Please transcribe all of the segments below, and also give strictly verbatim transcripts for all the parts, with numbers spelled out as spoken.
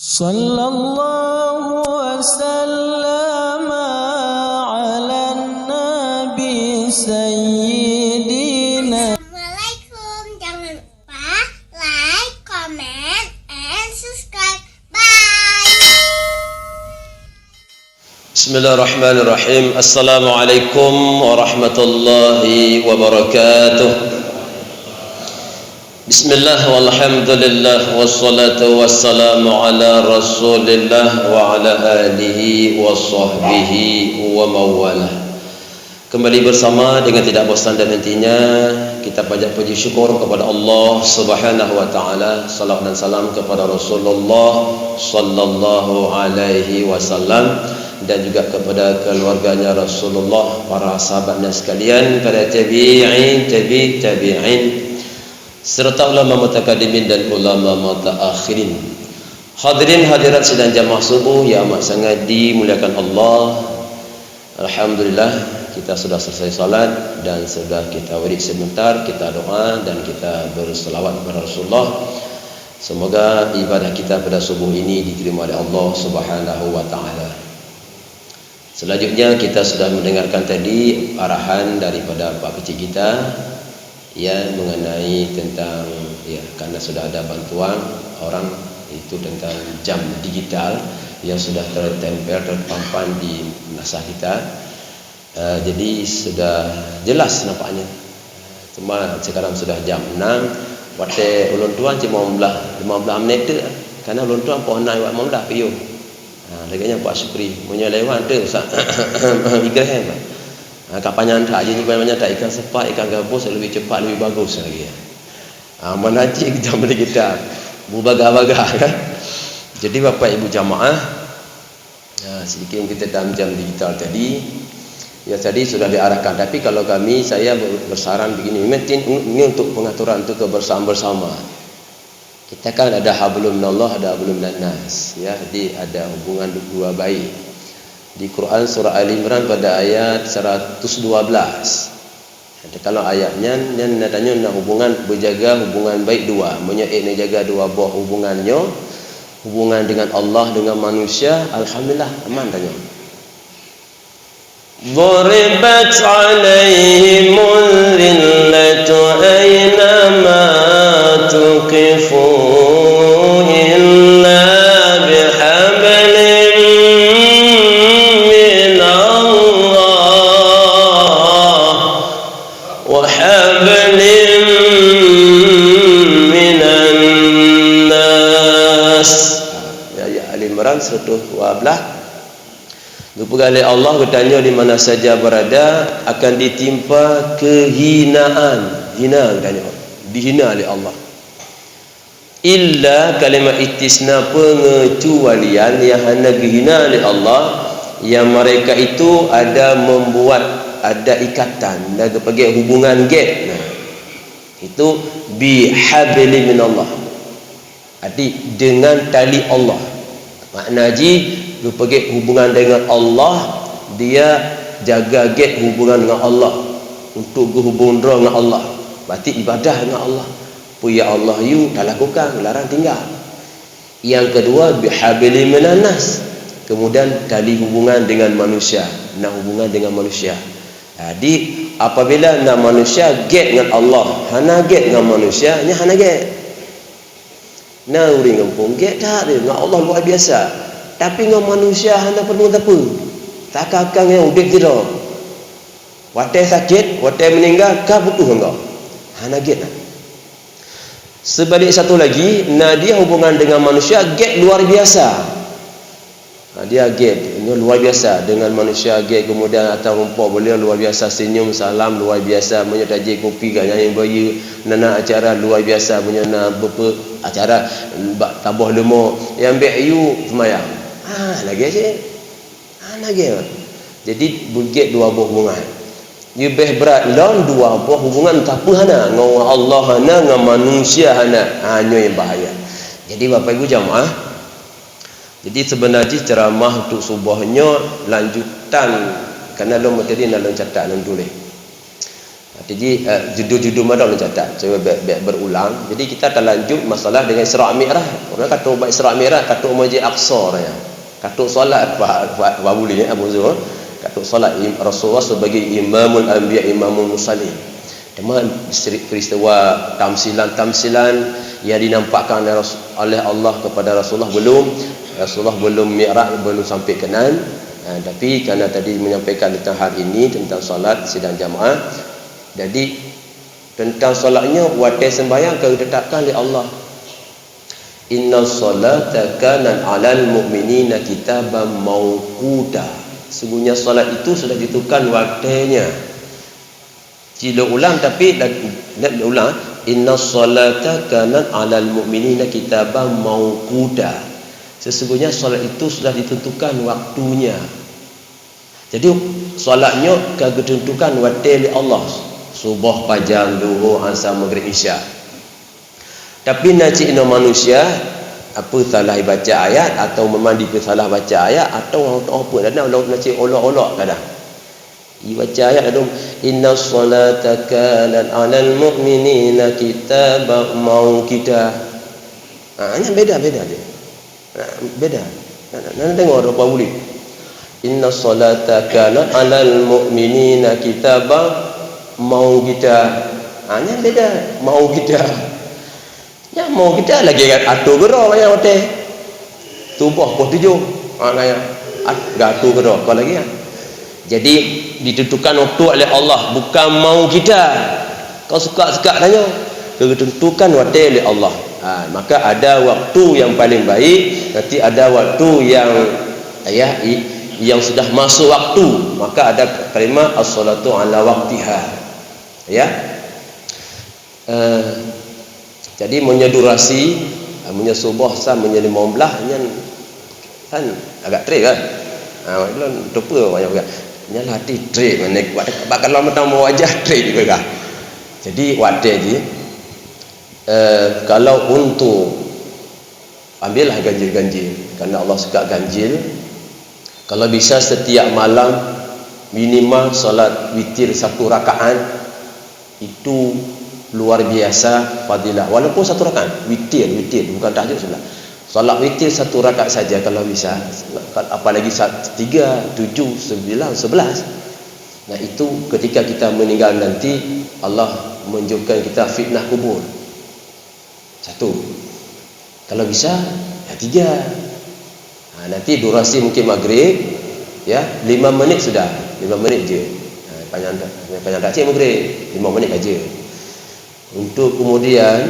Sallallahu wasallam ala nabi sayyidina. Assalamualaikum, jangan lupa like, comment, and subscribe. Bye. Bismillahirrahmanirrahim. Assalamualaikum warahmatullahi wabarakatuh. Bismillah, walhamdulillah, wassalatu wassalamu ala Rasulillah wa ala alihi wa sahbihi wa mawalah. Kembali bersama dengan tidak bosan dan hentinya kita panjat puji syukur kepada Allah Subhanahu wa taala, salawat dan salam kepada Rasulullah sallallahu alaihi wasallam dan juga kepada keluarganya Rasulullah, para sahabatnya sekalian, para tabi'in, tabi' tabi'in, serta ulama mutakadimin dan ulama mutaakhirin. Hadirin hadirat sidang jamaah subuh yang amat sangat dimuliakan Allah. Alhamdulillah, kita sudah selesai salat dan sudah kita wirid sebentar, kita doa dan kita berselawat kepada Rasulullah. Semoga ibadah kita pada subuh ini diterima oleh Allah Subhanahu wa taala. Selanjutnya, kita sudah mendengarkan tadi arahan daripada Pak Kecil kita, ya, mengenai tentang, ya, karena sudah ada bantuan orang itu tentang jam digital yang sudah tertempel, terpampang di meunasah kita. Eh, jadi sudah jelas nampaknya. Cuma sekarang sudah jam enam, watèe ulôn tuan cuma lima belas, lima belas menit teuk, karena ulôn tuan poh enam lewat lima belas piôh. Ha, lagèe nyan Pak Syukri, meunyoe lewat teuk Ustaz, igreh, Pak. Ha, ka panyang that, jadi panyang that, ikan sepat, ikan gabus, lebih cepat, lebih bagus lagi. Ha, mana cit jam digital, beubagah-bagah kan. Jadi Bapak Ibu jamaah, ya, sedikit kita dalam jam digital tadi, ya, tadi sudah diarahkan. Tapi kalau kami, saya ber-, bersaran begini, memang tin-, ini untuk pengaturan, untuk kebersamaan bersama. Kita kan ada hablum minallah, ada hablum minannas, ya. Jadi ada hubungan dua baik. Di Quran surah Ali Imran pada ayat seratus dua belas. Kalau ayat nyan, nyan na tanyoe na hubungan, beujaga hubungan baik dua. Meunyoe ék neujaga dua boh hubungan nyoe, hubungan dengan Allah, dengan manusia, alhamdulillah, aman tanyoe. ضربت عليهم الذلة أينما ثقفوا إلا بحبل من الله وحبل من الناس. Ya, ya, Ali Imran seratus dua belas. Geupeugah lé Allah, geutanyoe di mana saja berada akan ditimpa kehinaan. Hina geutanyoe, dihina lé Allah. Illa, kalimat istisna, pengecualian yang hana geuhina lé Allah, yang mereka itu ada membuat, ada ikatan, dan geupeugét hubungan gét. Nah, itu bihabli minallah. Arti, dengan tali Allah. Makna jih, geupeugét hubungan dengan Allah, dia jaga gét hubungan dengan Allah, untuk geuhubung droe ngon Allah. Berarti ibadah ngon Allah. Peue nyang Allah yue talakukan, larang tinggal. Yang kedua, bihabli minannas. Kemudian tali hubungan dengan manusia, na hubungan dengan manusia. Jadi, apabila na manusia gét ngon Allah, hana gét ngon manusia, nyan hana gét. Na ureuëng gampông gét that, ngon Allah luar biasa. Tapi ngon manusia hana peureulée sapeue. Takakang nyang udeb sidroe. Watée sakét, watée meuninggai, ka putôh ngon gob. Hana gét na. Seubalik satu lagi, na dia hubungan dengan manusia gét luar biasa. Ha, dia gét, nyoe luar biasa. Dengan manusia gét, kemudian atau rumpok beliau luar biasa, senyum, salam luar biasa. Meunyoe tajép kupi, gobnyan nyang bayeue, na, na acara luar biasa. Meunyoe na bepe-, acara bak taboh leumo, nyang bék yue seumayang. Ha, lagée cit. Ha, lagée. Jadi, beugét dua boh hubungan. Leubeh brat lom dua boh hubungan, tapi hana, ngon Allah hana, ngon manusia hana. Ha, nyoe nyang bahaya. Jadi, Bapak Ibu jamaah, jadi, seubeuna jih ceuramah untuk suboh nyoe lanjutan, karena lôn tadi na lôn catat, lôn tuléh. Jadi, eh, judul-judul mantong neucatat. Cuba bèk, bèk berulang. Jadi, kita talanjut masalah dengan Isra Mi'raj. Orang kata bak Isra Mi'raj, kata Masjid Aqsa raya. Kata salat, Pak, Pak, Pak Buli, eh, Abu Zuhur. Kata salat im-, Rasulullah sebagai Imamul Anbiya, Imamul Mursalin. Teuma seri-, peristiwa tamsilan-tamsilan yang dinampakkan oleh Rasul-, oleh Allah kepada Rasulullah belum, Rasulullah belum Mi'raj, belum sampai keunan. Ha, tapi karena tadi menyampaikan tentang hal ini, tentang salat sidang jamaah. Jadi, tentang salat nyoe, watèe sembahyang ka geutetapkan lé Allah. "Inna salata kanat 'alal mu'minina kitaban mauquta." Sungguhnya salat itu sudah ditentukan watèenya. Ci lôn ulang, tapi la-, la-, lôn ulang. "Inna salata kanat 'alal mu'minina kitaban mauquta." Sesungguhnya salat itu sudah ditentukan waktunya. Jadi, salat nyoe ka geutentukan watèe lé Allah. Suboh, pajan, Zuhur, Asar, Maghrib, Isya. Tapi na cit inoe manusia, apa salah baca ayat, atau memang dipeusalah baca ayat, atau apa, dan na cit olok-olok kadang. Ibaca ayat lalu, "Inna salata kanat 'alal mu'minina kitaban mauquta." Ha, nyan beda-beda dia. Ha, beda. Na, na, na tengok rupa bulik. "Inna salata kanat 'alal mu'minina kitaban mauquta." Ha, nyan beda. Mauquta. Nyan mauquta lagèe atô keudroe nyan watèe. Suboh poh tujoh. Ha, nyan. At-, atô keudroe. Kon lagèe nyan. Jadi, ditentukan waktu oleh Allah, bukan mauquta. Kon suka-suka tanyoe. Ditentukan watèe oleh Allah. Ha, maka ada waktu yang paling baik, nanti ada waktu yang, ya, i-, yang sudah masuk waktu. Maka ada kalimat as-salatu ala waqtiha. Ya. Eh, jadi meunyoe durasi, eh, meunyoe suboh sa meunyoe limong blah nyan kan agak trép kan. Ha, lôn tupeue banyak peugah. Nyan lah hati trép, bak kalau meutamah wajah trép juga. Jadi watèe jih, eh, kalau untuk ambillah ganjil-ganjil, karena Allah suka ganjil. Kalau bisa setiap malam minimal salat witir satu rakaat, itu luar biasa fadilah. Walaupun satu rakaat, witir, witir, bukan tahajud sebelah. Salat witir satu rakaat saja kalau bisa, apalagi sa-, tiga, tujuh, sembilan, sebelas. Nah, itu ketika kita meninggal nanti, Allah menunjukkan kita fitnah kubur. Satu. Kalau bisa, ya tiga. Ha, nanti durasi mungkin maghrib, ya, lima menit sudah. Lima menit je. Ha, panjang tak, panjang tak cik maghrib. Lima menit aja. Untuk kemudian,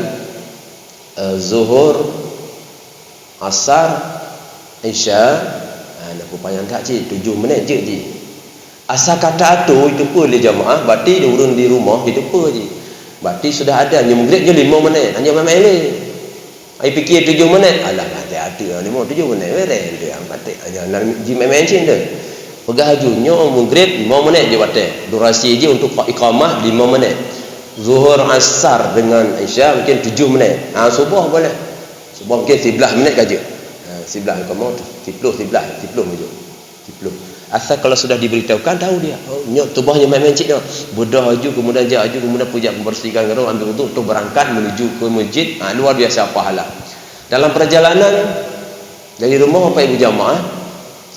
eh, Zuhur, Asar, Isya, ha, nak panjang tak cik, tujuh menit je ji. Asai ka atô jiteupeue lé jamaah, berarti di ureueng di rumoh jiteupeue jih. Berarti sudah ada, nyoe Maghrib nyoe limong menit, hana maén-maén lé. Ai piké tujoh menit, alah, maté ateueh, limong tujoh menit, bereh, gitu, ya, maté. Hana, hana jimaén-maén cit tu. Peugah laju, nyoe Maghrib limong menit jih watèe. Durasi jih untuk iqamah limong menit. Zuhur, Asar dengan Isya mungkin tujoh menit. Ha, suboh boleh. Suboh mungkin siblaih menit ka jeuet. Ha, siblaih, iqamah siploh, siblaih, siploh menit. Siploh. Asai kalau sudah diberitahukan, tahu dia. Oh, nyoe tuboh nyoe maén-maén cit nyoe. Beudôh laju, kemudian jak laju, kemudian peujak pembersihkan garoe, ambil uduk, terus berangkat menuju ke masjid. Ha, luar biasa pahala. Dalam perjalanan dari rumah Bapak Ibu jamaah,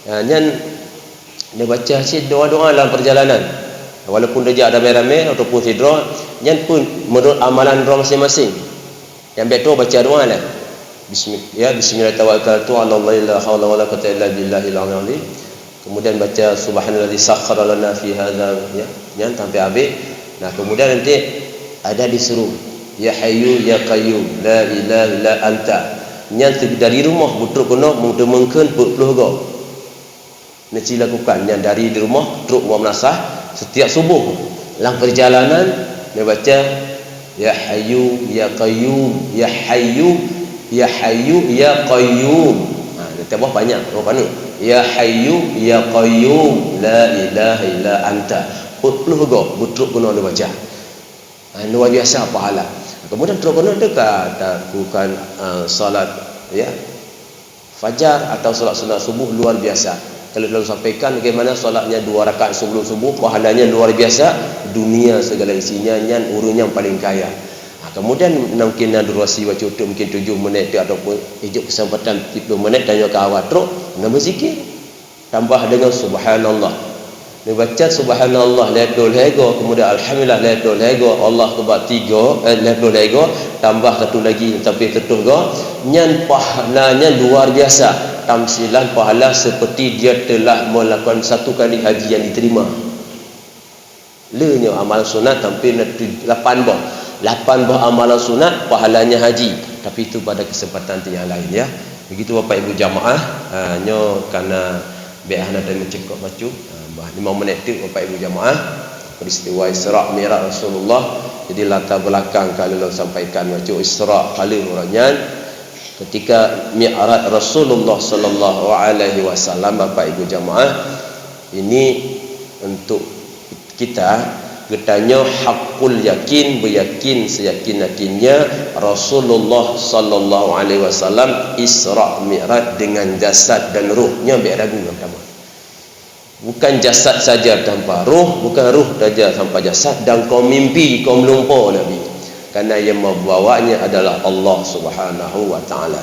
ha, nyan neubaca cit doa-doa dalam perjalanan. Walaupun dak jak ramé-ramé ataupun sidroe, nyan pun menurut amalan droe masing-masing. Nyang bèk troh baca doa lah. Bismi-, ya, bismillah tawakkaltu 'ala Allah la haula wala quwwata illa billahil 'aliyyil 'azhim. Kemudian baca subhanalladzi sakhkhara lana fi hadza, ya, nyan sampai habis. Nah, kemudian nanti ada disuruh, "Ya Hayyu ya Qayyum la ilaha illa anta." Nyan dari rumah beutrok keunoe meuteumèe peuet ploh goe. Neuci lakukan nyan dari di rumoh trok bak meunasah setiap suboh. Lam perjalanan neubaca, "Ya Hayyu ya Qayyum, ya Hayyu, ya Hayyu ya Qayyum." Ha, neutabah panjang, oh, paneuk. "Ya Hayyu ya Qayyum, la ilaha illa anta." Peuet ploh goe beutrok keunoe neubaca. Ha, luar biasa pahala. Kemudian trok keunoe teuka ta-, lakukan, eh, salat, ya. Fajar atau salat sunat subuh luar biasa. Kalau lôn sampaikan bagaimana salatnya dua rakaat sebelum subuh, pahalanya luar biasa, dunia segala isinya, nyan ureuëng nyang paling kaya. Ha, kemudian mungkin na durasi bacut mungkin tujuh menit tu ataupun ijok kesempatan tiga puluh menit tanya ke awak trok, na berzikir. Tambah dengan subhanallah. Neubaca subhanallah lhèe ploh lhèe go, kemudian alhamdulillah lhèe ploh lhèe go, Allah Akbar tiga, eh, lhèe ploh lhèe go, tambah satu lagi sampai seratus go. Nyan pahalanya luar biasa. Tamsilan pahala seperti dia telah melakukan satu kali haji yang diterima. Le nyoe amalan sunat sampai na tu-, lapan boh. Lapan boh amalan sunat pahalanya haji. Tapi itu pada kesempatan tu yang lain, ya. Begitu Bapak Ibu jamaah, ha, nyoe karena bèk hana tameung cekok bacut. Ha, bah lima menit tu Bapak Ibu jamaah. Peristiwa Isra Mi'raj Rasulullah. Jadi latar belakang ka lôn sampaikan bacut Isra kali urang nyan. Ketika Mi'raj Rasulullah sallallahu alaihi wasallam, Bapak Ibu jamaah, ini untuk kita, geutanyoe hakul yakin, beuyakin seyakin-yakinnya Rasulullah sallallahu alaihi wasallam Isra Mi'raj dengan jasad dan roh. Nyoe bèk ragu nyang pertama. Bukan jasad saja tanpa roh, bukan roh saja tanpa jasad, dan kaum mimpi, kaum lumpo Nabi. Karena yang membawanya adalah Allah Subhanahu wa Ta'ala.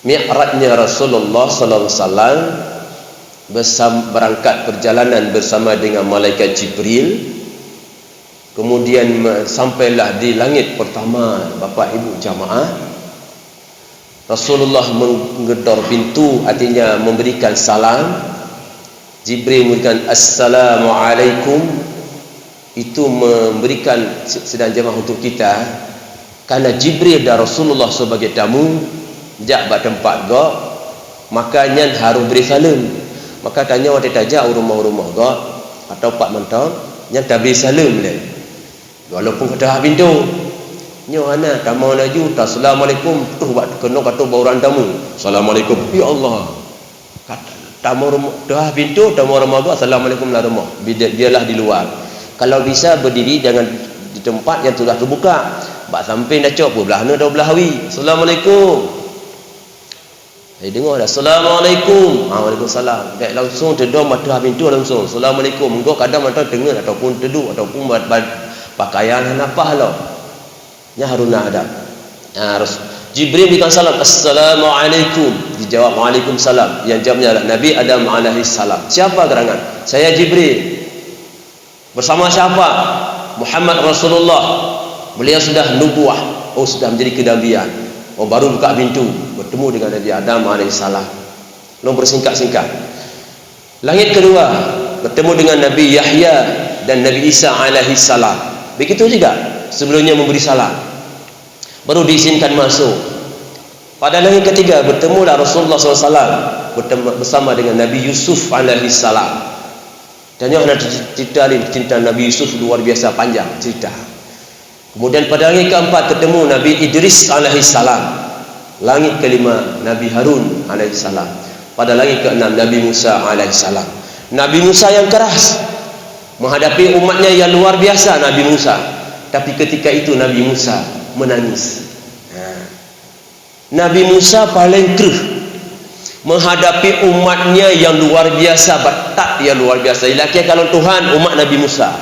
Mi'rajnya Rasulullah sallallahu alaihi wasallam bersam-, berangkat perjalanan bersama dengan malaikat Jibril, kemudian me-, sampailah di langit pertama, Bapak Ibu jamaah. Rasulullah menggedor pintu, artinya memberikan salam. Jibril memberikan, "Assalamualaikum." Itu memberikan se-, sidang jamaah untuk kita. Karena Jibril dan Rasulullah sebagai tamu, jak bak teumpat gob, maka nyan harôh bri saleuem. Maka tanyoe watèe tajak u rumoh-rumoh gob, atau pat mantong, nyan tabri saleuem lé. Walaupun ka teuhah pintoe. Nyoe hana, tamong laju, ta-, "Assalamualaikum," tuh bak keunoe ka tuh bak ureueng tamu. "Assalamualaikum." Ya Allah. Kat-, tamong rumoh, teuhah pintoe, tamong rumoh gob, "Assalamualaikum," lam rumoh. Bida-, biarlah di luar. Kalau bisa berdiri, jangan di tempat yang sudah terbuka. Bak sampéng tacok, peublah nyoe, peublah wie. "Assalamualaikum." Jadi deungoe dah, "Assalamualaikum." "Ah, waalaikumsalam." Bèk langsung teudong bak teuhah pintoe langsung, "Assalamualaikum." Engkau kadang mantong teungeut ataupun teuduek ataupun ba-, ba-, pakaian hana paih lom. Nyan harôh na adab. Ah, Ras-, Jibril berikan salam, "Assalamualaikum." Dijawab, "Waalaikumsalam." Yang jawabnya adalah Nabi Adam alaihissalam. Siapa gerangan? "Saya Jibril." Bersama siapa? Muhammad Rasulullah. Beliau sudah nubuah. Oh, sudah menjadi kenabian. Oh, baru buka pintu. Bertemu dengan Nabi Adam alaihissalam. Lalu bersingkat-singkat. Langit kedua, bertemu dengan Nabi Yahya dan Nabi Isa alaihissalam. Begitu juga sebelumnya memberi salam. Baru diizinkan masuk. Pada langit ketiga, bertemulah Rasulullah sallallahu alaihi wasallam bertemu, bersama dengan Nabi Yusuf alaihissalam. Dan nyoe na cerita lain, cerita Nabi Yusuf luar biasa panjang cerita. Kemudian pada langit keempat ketemu Nabi Idris alaihissalam. Langit kelima Nabi Harun alaihissalam. Pada langit keenam Nabi Musa alaihissalam. Nabi Musa yang keras menghadapi umatnya yang luar biasa Nabi Musa. Tapi ketika itu Nabi Musa menangis. Ha. Nabi Musa paling kreueh menghadapi umatnya yang luar biasa, batat yang luar biasa. Ilakèe kalon Tuhan, umat Nabi Musa.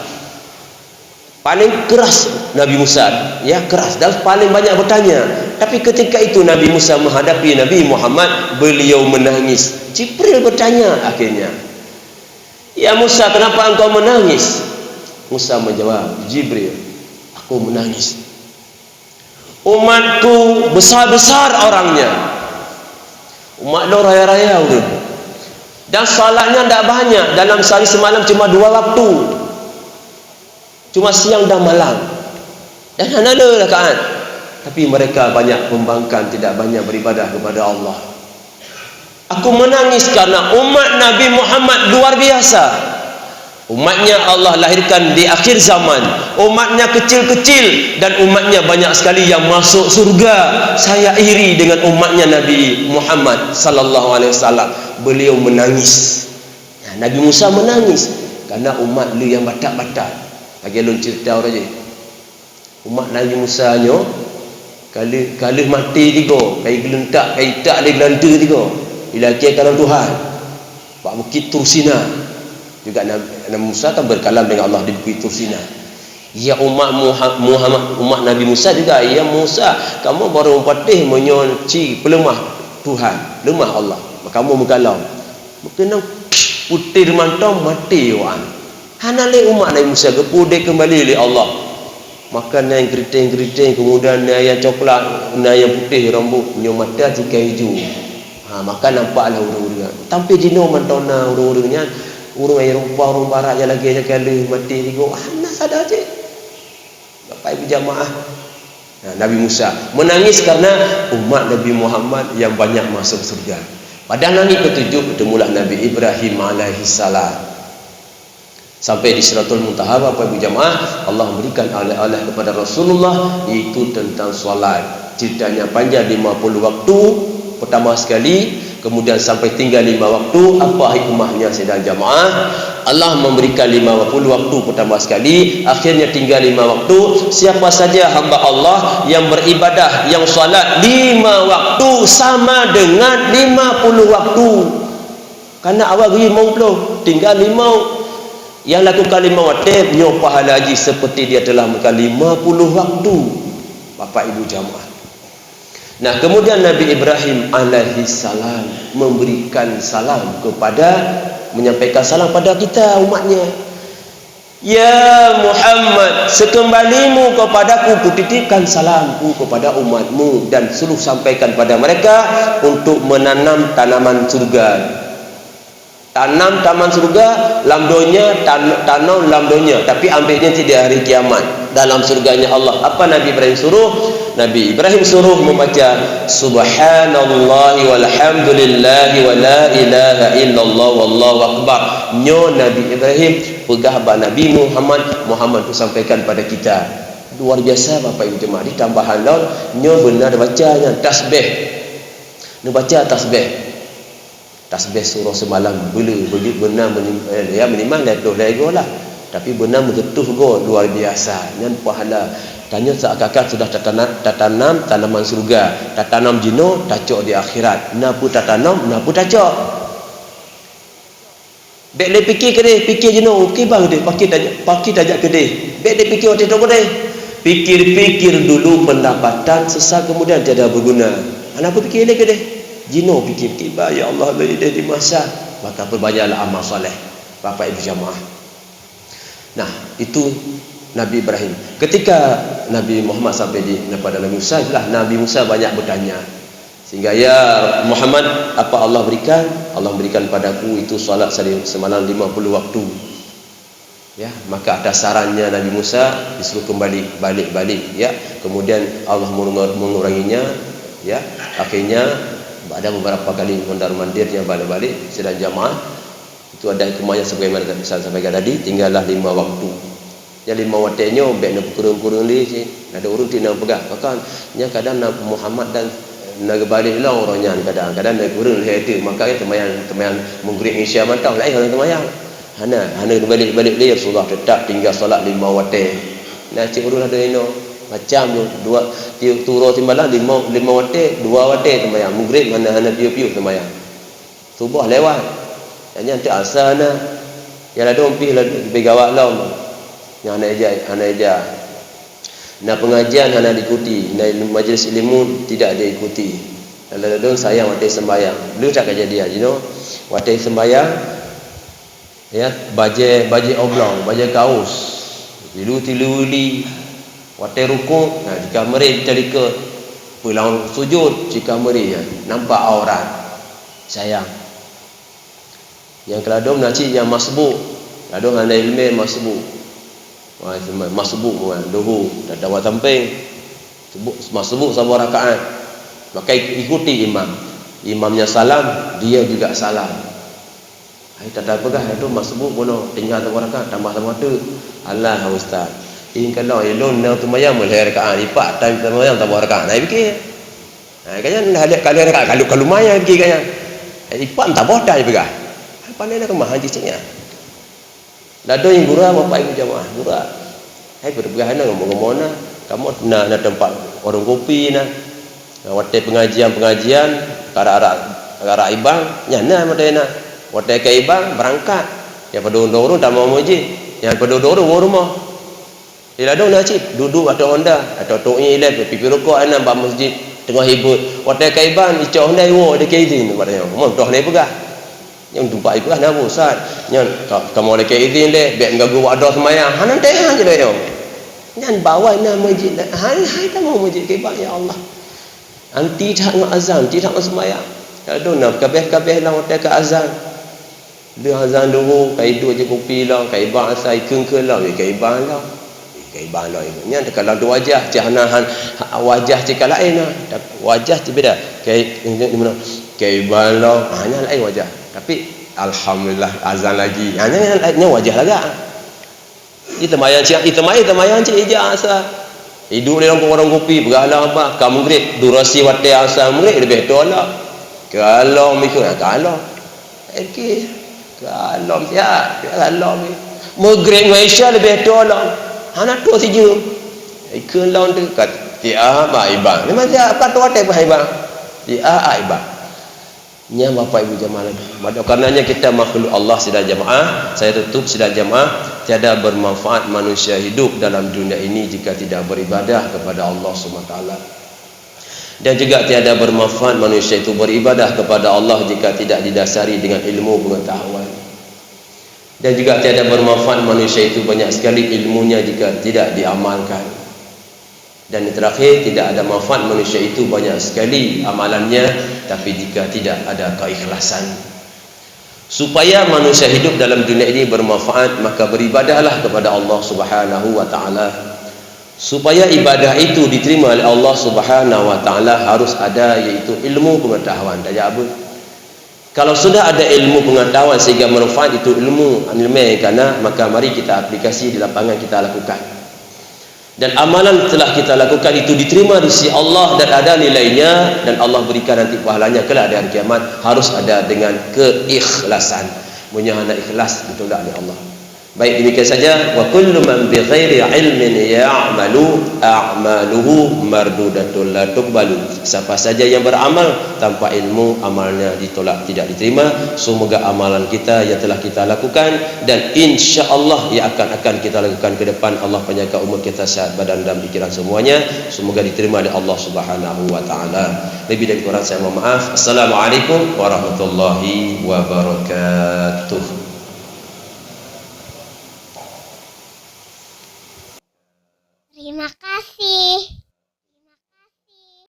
Paling keras Nabi Musa, ya, keras dan paling banyak bertanya. Tapi ketika itu Nabi Musa menghadapi Nabi Muhammad, beliau menangis. Jibril bertanya akhirnya, "Ya Musa, kenapa engkau menangis?" Musa menjawab, "Jibril, aku menangis. Umatku besar-besar orangnya. Umat lôn raya-raya ureueng. Dan salatnya ndak banyak, dalam sehari semalam cuma dua waktu. Cuma siang dan malam. Dan hana le rakaat. Tapi mereka banyak pembangkang, tidak banyak beribadah kepada Allah. Aku menangis karena umat Nabi Muhammad luar biasa. Umatnya Allah lahirkan di akhir zaman. Umatnya kecil-kecil dan umatnya banyak sekali yang masuk surga. Saya iri dengan umatnya Nabi Muhammad sallallahu alaihi wasallam." Beliau menangis. Nah, Nabi Musa menangis karena umat lé yang batat-batat. Lagèe lôn cerita uroe jih. Umat Nabi Musa nyoe, ka lheueh, ka lheueh maté tiga, ka igeuleutak, ka itak lé geulante tiga. Ilakèe kalon Tuhan. Bak Bukit Tursina. Juga Nabi, Nabi Musa kan berkalam dengan Allah di Bukit Tursina. Ya umat Muha-, Muhammad, umat Nabi Musa juga, "Ya Musa, kamoe barô meupatéh meunyoe ci peuleumah Tuhan, leumah Allah. Kamoe meukalam." Meukeunong putéh mantong maté awaknyan. Hana lé umat Nabi Musa geupeuudép keumbali lé Allah. Maka na nyang keriting-keriting, kemudian na nyang coklat, na nyang putéh rambut, nyoe mata tika ijo. Ha, maka nampaklah ureuëng-ureuëng. Tapi jinoe mantong na ureuëng-ureuëng nyan, ureuëng Eropa, ureuëng barat nyang lagée nyan ka lheueh maté sigoe, hana sada cit. Bapak Ibu jamaah. Nah, Nabi Musa menangis karena umat Nabi Muhammad yang banyak masuk surga. Pada langit ketujuh, ketemulah Nabi Ibrahim alaihissalam. Sampai di Sidratul Muntaha, Bapak Ibu jamaah, Allah memberikan oleh-oleh kepada Rasulullah, yaitu tentang salat. Ceritanya panjang, lima puluh waktu pertama sekali, kemudian sampai tinggal lima waktu. Apa hikmahnya, sidang jamaah? Allah memberikan lima puluh waktu pertama sekali, akhirnya tinggal lima waktu. Siapa saja hamba Allah yang beribadah, yang salat lima waktu, sama dengan lima puluh waktu. Karena awak geuyue limong ploh, tinggal limong. Yang lakukan lima watée, nyoe pahala jih seperti dia telah melakukan lima puluh waktu. Bapak Ibu jamaah. Nah, kemudian Nabi Ibrahim alaihissalam memberikan salam kepada, menyampaikan salam pada kita umatnya. "Ya Muhammad, sekembalimu kepadaku, kutitipkan salamku kepada umatmu dan suruh sampaikan pada mereka untuk menanam tanaman surga." Tanam tanaman surga lam donya, tan-, tanam lam donya, tapi ambilnya di hari kiamat dalam surganya Allah. Apa Nabi Ibrahim suruh? Nabi Ibrahim suruh membaca, "Subhanallahi walhamdulillahi wa la ilaha illallah wallahu akbar." Nyoe Nabi Ibrahim peugah bak Nabi Muhammad, Muhammad tu sampaikan pada kita. Luar biasa, Bapak Ibu jemaah, di tambahan lom, nyoe beuna baca nyan tasbih. Neubaca tasbih. Tasbih surah semalam, beu le, beujeuet beuna meunim-, eh, ya, minimal lhèe ploh lhèe goe lah. Tapi beuna meuteutôh goe, luar biasa. Nyan pahala. Tanyoe seakan-akan sudah tatana-, tatanam tanaman syurga. Tatanam jinoe, tacok di akhirat. Na peue tatanam, na peue tacok. Bèk lé pike keudeh, pike jinoe, kiban keudeh, pakri tajak, pakri tajak keudeh. Bèk lé pike watèe trok keudeh. Pikir-pikir dulu pendapatan, sesat kemudian tiada berguna. Hana peupike lé keudeh. Jinoe pikir-pikir, "Bah, ya Allah, lôn ideh di masa." Maka perbanyaklah amal saleh, Bapak Ibu jamaah. Nah, itu Nabi Ibrahim. Ketika Nabi Muhammad sampai di, pada Nabi Musa, itulah Nabi Musa banyak bertanya. Sehingga, "Ya Muhammad, apa Allah berikan?" "Allah memberikan padaku itu salat sehari semalam lima puluh waktu." Ya, maka atas sarannya Nabi Musa disuruh kembali, balik-balik, ya. Kemudian Allah mengur-, menguranginya, ya. Akhirnya ada beberapa kali mondar-mandirnya balik-balik, sidang jamaah. Itu ada hikmahnya sebagaimana saya sampaikan tadi, tinggallah lima waktu. Nyang lima watèe nyoe bèk neupeukureueng-kureueng lé cit. Ada ureueng ti na peugah, "Pakon, nyan kadang na Muhammad dan na geubalek lom uroe nyan kadang, kadang na kureueng lhèe teuk, maka ya teumayang, teumayang Maghrib Isya mantong, laén hana teumayang." Hana, hana geubalek-balek lé Rasulullah, tetap tinggal salat lima watèe. Na cit ureueng ada inoe, macam tu, dua, ti-, tiep uroe tiep malam lima, lima watèe, dua watèe teumayang, Maghrib hana, hana piôh-piôh teumayang. Suboh lewat. Nyan, nyan teuk asa na. Nyang ladôm pih la-, leubeh gawat lom. Nyang hana ija, hana ija. Na pengajian hana diikuti, na majlis ilmu tidak diikuti. Ladôm sayang watèe sembahyang. Lheueh that kejadian jinoe, watèe sembahyang, ya, bajèe, bajèe oblong, bajèe kaos, tilu-tilu li. Watèe rukuk, nah, jika meurit teulikot, pulang sujud, jika meurit, ya, nampak aurat. Sayang. Nyang keuladôm na cit nyang masbuk. Ladôm hana ileumèe masbuk. Wah, masbuk, wah, duhu, dan dawa sampéng. Sebut, masbuk saboh rakaat. Maka ikuti imam. Imamnya salam, dia juga salam. Hai, tata peugah, "Hai tu masbuk bunoe, tinggai saboh rakaat, tambah saboh teuk." "Alah, Ustaz. Ih, kalon ilôn na teumayang meulhèe rakaat, ipak tan teumayang saboh rakaat." Nah, pikir. Ha, kan nyan dah lhèe, ka lhèe rakaat, ka lu-, ka lumayan pikir kan nyan. Ipak saboh tan peugah. Hai, pandai na keumah haji cit nyan. Ladôm gura, Bapak Ibu jamaah, gura. Hai, peugah na, ngomong-ngomong na. Kamoe na, na teumpat warong kopi na. Na watèe pengajian-pengajian, karak-karak, karak ibang, nyan na watèe na. Watèe ka iban, beurangkat. Nyang padum dua ureueng tamong meuseujid. Nyang padum dua ureueng woe rumoh. Di ladôm na cit, duek-duek ateueh honda, atau trok nyan ilèe, pipi rukok, na bak meuseujid, teungoh hibuet. Watèe ka iban, icok honda iwoe, lakèe izin bak nyan. Mon toh lé peugah. Nyan teumpat ipeugah na, "Ustaz, nyan ka, kamoe lakèe izin lé, bèk ganggu wak droe seumayang." Hana teuka jih lé nyoe. Nyan bak awai na meuseujid, hai, hai tamong meuseujid kiban, ya Allah. Anti that ngon azan, anti that ngon seumayang. Ladôm na kabéh-kabéh lom watèe ka azan. Lheueh azan duhô, ka iduek ijép kupi lom, ka iban asa, ikheun-kheun lom, ka iban lom. Ka iban lom. Nyan teuka lom wajah, cit hana han, wajah cit ka laén na. Wajah cit beda. Ka i-, ka iban lom. Ha, nyan laén wajah. Tapi, alhamdulillah, azan lagi. Ha, nyan, nyan, nyan wajah lagak. Iteumayang cit, iteumayang, iteumayang cit ija asa. Iduek lé lam warong kupi, peugah lam apa, ka meugrib, durasi watèe asa meugrib leubeh toe lom. Ka lom ikheun, ka lom. Oke. Ka lom siat, ka lom. Meugrib ngon Isya leubeh toe lom. Hana toe sijeuem. Ikheun lom teuka, tiep bak iban. Memang siat, ka toe watèe bak iban. Tiep bak iban. Nyan Bapak Ibu jamaah lagi. Maka karenanya kita makhluk Allah sidang jamaah, saya tutup sidang jamaah, tiada bermanfaat manusia hidup dalam dunia ini jika tidak beribadah kepada Allah Subhanahu Wa Taala. Dan juga tiada bermanfaat manusia itu beribadah kepada Allah jika tidak didasari dengan ilmu pengetahuan. Dan juga tiada bermanfaat manusia itu banyak sekali ilmunya jika tidak diamalkan. Dan yang terakhir, tidak ada manfaat manusia itu banyak sekali amalannya, tapi jika tidak ada keikhlasan. Supaya manusia hidup dalam dunia ini bermanfaat, maka beribadahlah kepada Allah Subhanahu wa Taala. Supaya ibadah itu diterima oleh Allah Subhanahu wa Taala, harus ada, yaitu ilmu pengetahuan. Tajak abeuet. Kalau sudah ada ilmu pengetahuan sehingga manfaat itu ilmu, ilmu yang kana, maka mari kita aplikasi di lapangan, kita lakukan. Dan amalan telah kita lakukan itu diterima di sisi Allah dan ada nilainya, dan Allah berikan nanti pahalanya kelak di hari kiamat, harus ada dengan keikhlasan. Meunyo hana ikhlas, ditolak oleh Allah. Baik, demikian saja. Wa kullu man bighairi ilmin ya'malu, a'maluhu mardudatun la tuqbalu. Siapa saja yang beramal tanpa ilmu, amalnya ditolak, tidak diterima. Semoga amalan kita yang telah kita lakukan dan insya Allah yang akan, akan kita lakukan ke depan, Allah panjangkan umur kita, sihat badan dan pikiran semuanya. Semoga diterima oleh Allah Subhanahu wa Taala. Lebih dan kurang saya mohon maaf. Assalamualaikum warahmatullahi wabarakatuh.